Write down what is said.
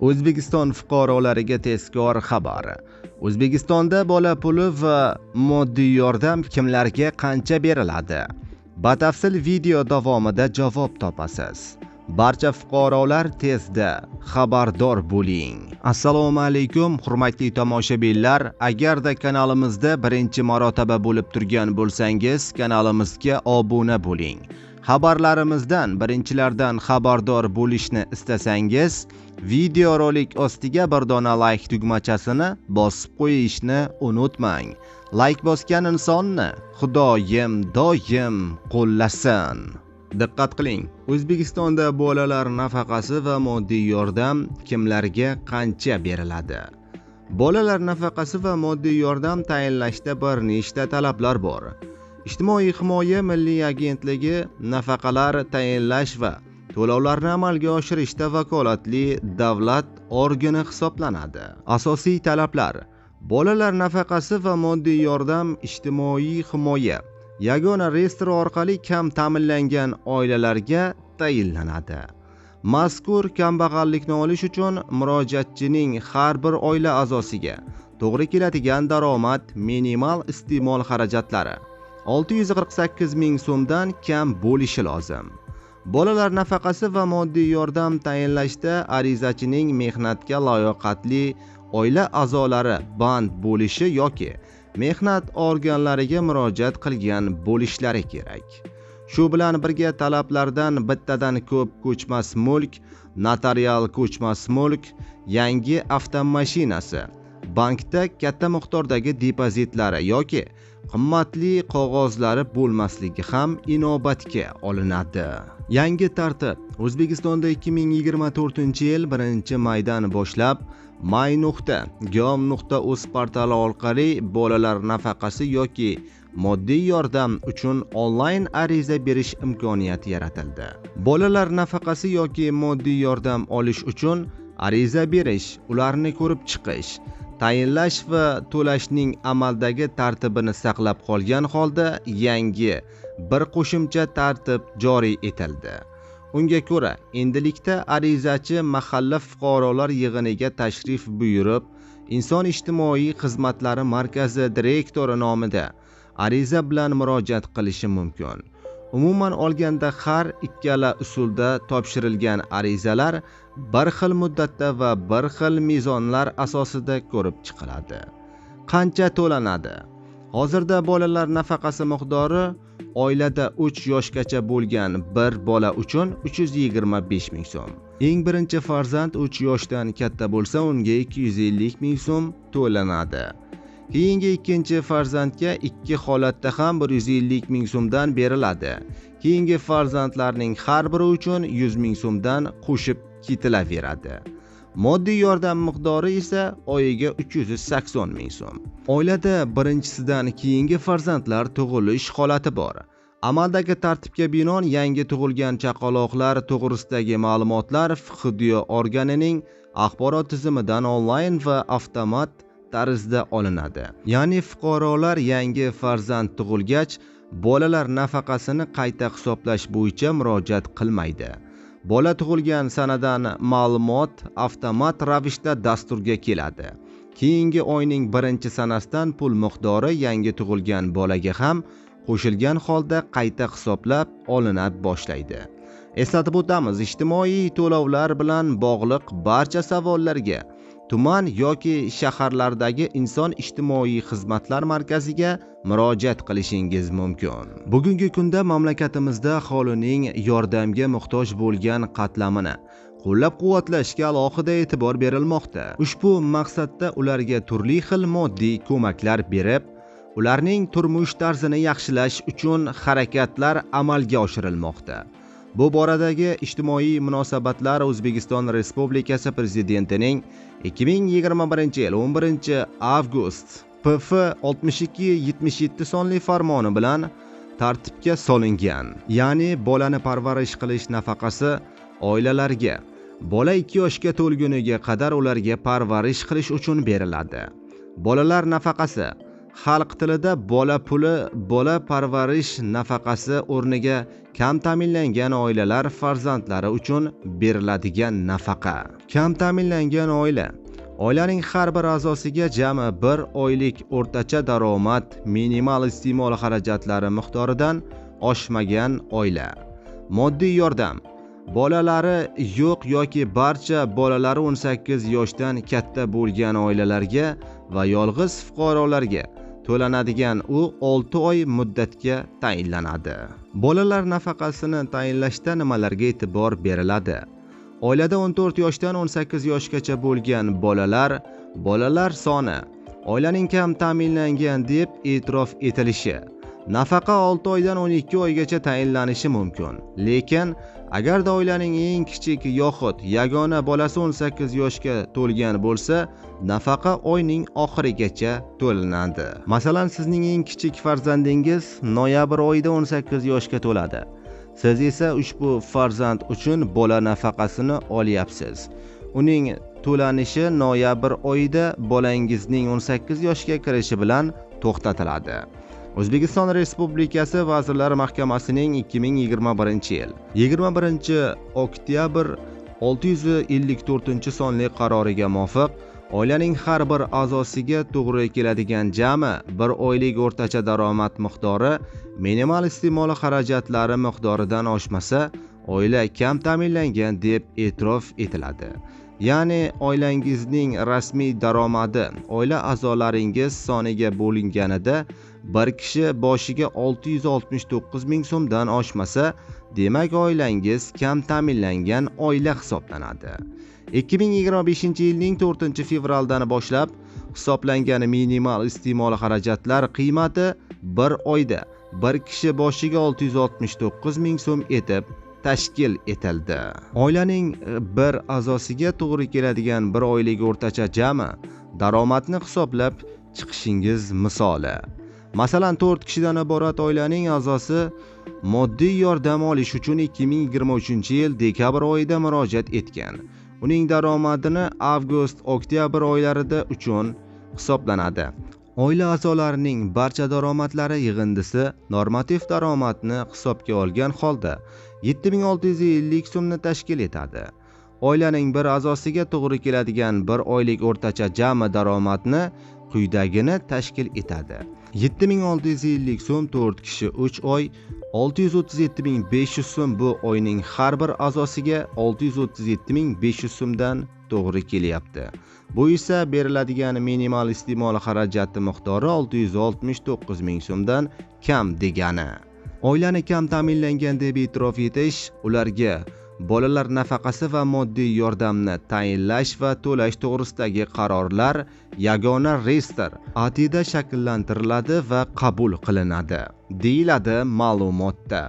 O'zbekiston fuqarolariga tezkor xabar. O'zbekistonda bola puli va moddiy yordam kimlarga qancha beriladi? Batafsil video davomida javob topasiz. Barcha fuqarolar tezda xabardor bo'ling. Assalomu alaykum, hurmatli tomoshabinlar. Agarda kanalimizda birinchi marotaba bo'lib turgan bo'lsangiz, kanalimizga obuna bo'ling. Xabarlarimizdan birinchilardan xabardor bo'lishni istasangiz, videorolik ostiga bir dona like tugmachasini bosib qo'yishni unutmang. Like bosgan insonni Xudoyim doim qo'llasin. Diqqat qiling. O'zbekistonda bolalar nafaqasi va moddiy yordam kimlarga qancha beriladi? Bolalar nafaqasi va moddiy yordam tayinlashda bir nechta talablar bor. Ijtimoiy himoya milliy agentligi nafaqalar tayinlash va to'lovlarni amalga oshirishda vakolatli davlat organi hisoblanadi. Asosiy talablar: bolalar nafaqasi va moddiy yordam ijtimoiy himoya yagona reyestri orqali kam ta'minlangan oilalarga tayinlanadi. Mazkur kambag'allikni olish uchun murojaatchining har bir oila a'zosiga to'g'ri keladigan daromad minimal iste'mol xarajatlari 648 ming so'mdan kam bo'lishi lozim. Bolalar nafaqasi va moddiy yordam tayinlashda arizachining mehnatga layoqatli oila a'zolari band bo'lishi yoki mehnat organlariga murojaat qilgan bo'lishlari kerak. Shu bilan birga talablardan bittadan ko'p ko'chmas mulk, notarial ko'chmas mulk, yangi avtomashinasi, bankda katta miqdordagi depozitlari yoki qimmatli qog'ozlari bo'lmasligi ham inobatga olinadi. Yangi tartib O'zbekistonda 2024-yil 1-maydan boshlab my.gov.uz portali orqali bolalar nafaqasi yoki moddiy yordam uchun onlayn ariza berish imkoniyati yaratildi. Bolalar nafaqasi yoki moddiy yordam olish uchun ariza berish, ularni ko'rib chiqish, tayinlash va to'lashning amaldagi tartibini saqlab qolgan holda yangi bir qo'shimcha tartib joriy etildi. Unga ko'ra, endilikda arizachi mahalla fuqarolar yig'iniga tashrif buyurib, Inson ijtimoiy xizmatlari markazi direktori nomida ariza bilan murojaat qilishi mumkin. Umuman olganda har ikkala usulda topshirilgan arizalar bir xil muddatda va bir xil mezonlar asosida ko'rib chiqiladi. Qancha to'lanadi? Hozirda bolalar nafaqasi miqdori oilada 3 yoshgacha bo'lgan bir bola uchun 325 ming so'm. Eng birinchi farzand 3 yoshdan katta bo'lsa, unga 250 ming so'm to'lanadi. Keyingi ikkinchi farzandga ikki holatda ham 150 ming so'mdan beriladi. Keyingi farzandlarning har biri uchun 100 ming so'mdan qo'shib ketilaveradi. Moddiy yordam miqdori esa oyiga 380 ming so'm. Oilada birinchisidan keyingi farzandlar tug'ilish holati bor. Amaldagi tartibga binoan yangi tug'ilgan chaqaloqlar to'g'risidagi ma'lumotlar FHDYO organining axborot tizimidan onlayn va avtomat tarzda olinadi. Ya'ni fuqarolar yangi farzand tug'ilgach bolalar nafaqasini qayta hisoblash bo'yicha murojaat qilmaydi. Bola tug'ilgan sanadan ma'lumot avtomat ravishda dasturga keladi. Keyingi oyning 1-sanasidan pul miqdori yangi tug'ilgan bolaga ham qo'shilgan holda qayta hisoblab olina boshlaydi. Eslatib o'tamiz, ijtimoiy to'lovlar bilan bog'liq barcha savollarga tuman yoki shaharlardagi inson ijtimoiy xizmatlar markaziga murojaat qilishingiz mumkin. Bugungi kunda mamlakatimizda aholining yordamga muhtoj bo'lgan qatlamini qo'llab-quvvatlashga alohida e'tibor berilmoqda. Ushbu maqsadda ularga turli xil moddiy ko'maklar berib, ularning turmush tarzini yaxshilash uchun harakatlar amalga oshirilmoqda. Bu boradagi ijtimoiy munosabatlar O'zbekiston Respublikasi Prezidentining 2021-yil 11-avgust PF 6277 sonli farmoni bilan tartibga solingan. Ya'ni bolani parvarish qilish nafaqasi oilalarga bola 2 yoshga to'lguniga qadar ularga parvarish qilish uchun beriladi. Bolalar nafaqasi xalq tilida bola puli, bola parvarish nafaqasi o'rniga Kam ta'minlangan oilalar farzandlari uchun beriladigan nafaqa. Kam ta'minlangan oila. Oilaning har bir a'zosiga jami bir oylik o'rtacha daromad minimal iste'mol xarajatlari miqdoridan oshmagan oila. Moddiy yordam. Bolalari yo'q yoki barcha bolalari 18 yoshdan katta bo'lgan oilalarga va yolg'iz fuqarolarga to'lanadigan u 6 oy muddatga tayinlanadi. Bolalar nafaqasini tayinlashda nimalarga e'tibor beriladi? Oilada 14 yoshdan 18 yoshgacha bo'lgan bolalar soni, oilaning kam ta'minlangan deb e'tirof etilishi, nafaqa 6 oydan 12 oygacha tayinlanishi mumkin. Lekin agarda oilaning eng kichik yoxud yagona bolasi 18 yoshga to'lgan bo'lsa, nafaqa oyning oxirigacha to'lanadi. Masalan, sizning eng kichik farzandingiz noyabr oyida 18 yoshga to'ladi. Siz esa ushbu farzand uchun bola nafaqasini olyapsiz. Uning to'lanishi noyabr oyida bolangizning 18 yoshga kirishi bilan to'xtatiladi. O'zbekiston Respublikasi Vazirlar Mahkamasining 2021-yil 21-oktyabr 654-sonli qaroriga muvofiq, oilaning har bir a'zosiga to'g'ri keladigan jami bir oylik o'rtacha daromad miqdori minimal iste'mol xarajatlari miqdoridan oshmasa, oila kam ta'minlangan deb e'tirof etiladi. Ya'ni oilangizning rasmiy daromadi oila a'zolaringiz soniga bo'linganida bir kishi boshiga 669 ming so'mdan oshmasa, demak oilangiz kam ta'minlangan oila hisoblanadi. 2025-yilning 4-fevraldan boshlab hisoblangan minimal iste'mol xarajatlar qiymati bir oyda bir kishi boshiga 669 ming so'm etib tashkil etildi. Oilaning bir a'zosiga to'g'ri keladigan bir oylik o'rtacha jami daromadni hisoblab chiqishingiz misoli. Masalan, 4 kishidan iborat oilaning a'zosi moddiy yordam olish uchun 2023-yil dekabr oyida murojaat etgan. Uning daromadini avgust-oktyabr oylarida uchun hisoblanadi. Oila a'zolarining barcha daromadlari yig'indisi normativ daromadni hisobga olgan holda 7650 so'mni tashkil etadi. Oilaning bir a'zosiga to'g'ri keladigan bir oylik o'rtacha jami daromadni quyidagini tashkil etadi. 7650 so'm 4 kishi 3 oy, 637 500 so'm bu oyning har bir a'zosiga 637 500 so'mdan to'g'ri kelyapti. Bu esa beriladigan minimal iste'mol xarajati miqdori 669 ming so'mdan kam degani. Oilani kam ta'minlangan deb e'tirof etish, ularga bolalar nafaqasi va moddiy yordamni tayinlash va to'lash to'g'risidagi qarorlar yagona reyestr ATda shakllantiriladi va qabul qilinadi, deyiladi ma'lumotda.